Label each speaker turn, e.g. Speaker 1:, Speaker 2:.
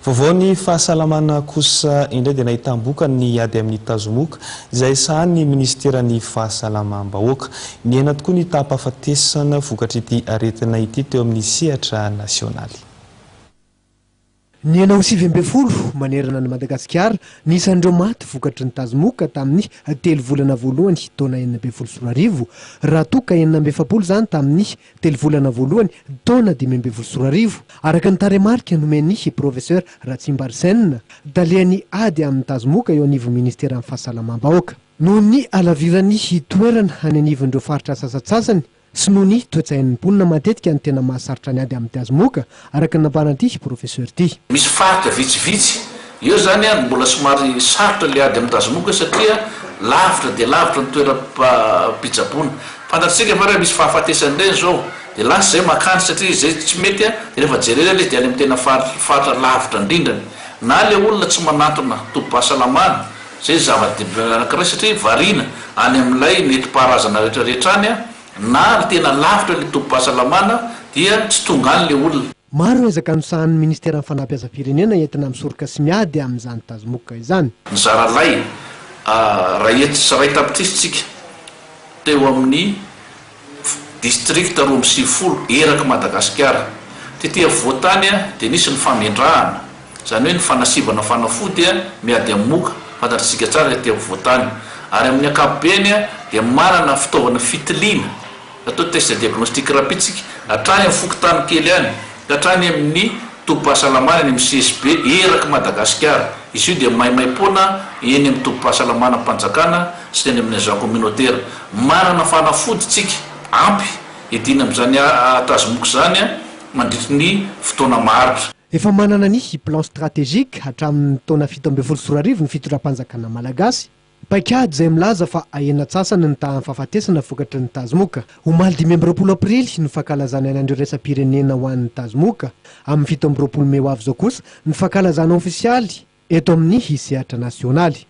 Speaker 1: Vaovao ny fahasalamana kosa indray dia nahitam-bokany ny ady amin'ny tazomoka izay sahanin'ny minisiteran'ny fahasalamam-bahoaka. Nihena tokoa ny taham-pahafatesana vokatr'ity aretina ity teo amin'ny sehatra nasionaly.
Speaker 2: Nihena ho 19 manerana an'i Madagasikara ny isan'ireo maty vokatry ny tazomoka tamin'ny telo volana voalohany taona 2016, raha toa ka 46 izany tamin'ny telo volana voalohany taona 2015, araka ny tarehimarika nomen'ny Professeur Ratsimba Arsène, talehan'ny ady amin'ny tazomoka eo anivon'ny ministeran'ny Fahasalamam-bahoaka. Noho ny halaviran'ny toerana any anivon'ireo faritra sasantsasany, Sy noho ny toe-tsain'ny mponina matetika no tena mahasarotra ny ady amin'ny tazomoka, araka ny nambaran'ity professeur ity.
Speaker 3: Misy faritra vitsivitsy eo izany no mbola somary sarotra ilay ady amin'ny tazomoka satria lavitra dia lavitra ny toeram-pitsaboana. Fantatsika fa raha misy fahafatesana ireny izao dia lasa izay mankany satria izay tsy mety dia rehefa jerena ilay izy dia any amin'ny tena faritra lavitra indrindrany. Na ilay olona tsy manantona tobim-pahasalamana, Izay zava-dehibe anankiray satria variana any amin'ilay nentim-paharazana rehetra rehetra any na ny tena lavitra ilay tobim-pahasalamana dia tsy tonga any ilay olona.
Speaker 2: Maro ny ezaka nosahanin'ny Ministeran'ny Fanabeazam-pirenena entina misoroka sy miady amin'izany tazomoka izany.
Speaker 3: Nizara lay iray tapitrisa isika teo amin'ny Distrikta 92 erak'i Madagasikara. Tety afovoan-tany dia nisy ny famendrahana, izany hoe ny fanasivana fanafody miady amin'ny moka, fantatr'isika tsara ety afovoan-tany. Ary amin'ny ankapobeny dia manana fitaovana fitiliana, atao test de diagnostic rapide isika, hatrany amin'ny fokontany kely any ka hatrany amin'ny tobim-pahasalamana any amin'ny CSB erak'i Madagasikara. Izy io dia maimaimpoana eny amin'ny tobim-pahasalamanam-panjakana sy ny any amin'ny agent communautaire. Manana fanafody tsika ampy hiadiana amin'izany tazomoka izany mandritry ny fotoana maharitra.
Speaker 2: Efa manana ny plan stratégique hatramin'ny taona 2017 ny fitondram-panjakana malagasy. Paikady izay milaza fa ahena antsasany ny tahan'ny fahafatesana vokatry ny tazomoka. Omaly 25 aprily no fankalazana ny andro iraisam-pirenena ho an'ny tazomoka. Amin'ny 27 mey ho avy izao kosa ny fankalazana ofisialy eto amin'ny sehatra nasionaly.